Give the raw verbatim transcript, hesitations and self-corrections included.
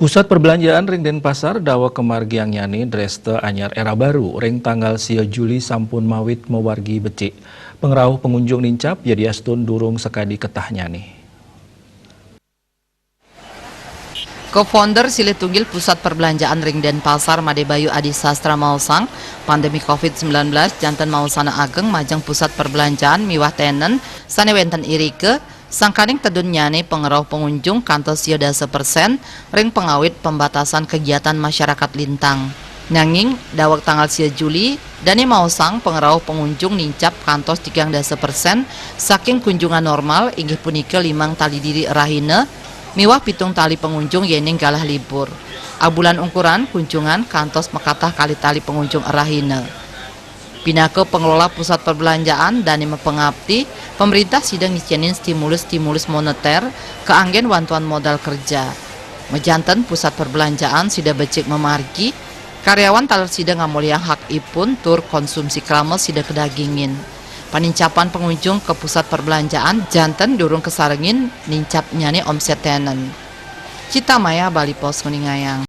Pusat perbelanjaan ring Denpasar daweg kamargiannyane dresta anyar era baru ring tanggal sia Juli sampun mawit mawargi becik. Pangrauh pangunjung nincap yadiastun durung sakadi ketahnyane. Co-founder silih tunggil Pusat Perbelanjaan ring Denpasar, Made Bayu Adi Sastra maosang, pandemi covid sembilan belas janten maosana ageng majeng pusat perbelanjaan miwah tenen sane wenten irika, sangkaning tedunnyane pangrauh pangunjung kantos sia dasa persen ring pangawit pembatasan kegiatan masyarakat lintang. Nanging, daweg tanggal sia Juli, dane maosang pangrauh pangunjung nincap kantos tigang dasa persen saking kunjungan normal, inggih punika limang tali diri rahina, miwah pitung tali pangunjung yening galah libur. Abulan ungkuran kunjungan kantos makatah kalih tali pangunjung rahina. Pinaka pengelola pusat perbelanjaan, dane mapangapti, pemerintah sida ngicenin stimulus-stimulus moneter kaanggen wantuan modal kerja. Majanten pusat perbelanjaan sida becik mamargi, karyawan taler sida ngamolihang hak ipun tur konsumsi krama sida kadagingin. Panincapan pangunjung ka pusat perbelanjaan janten durung kasarengin nincapnyane omset tenen. Cita Maya, Bali Post, nguningayang.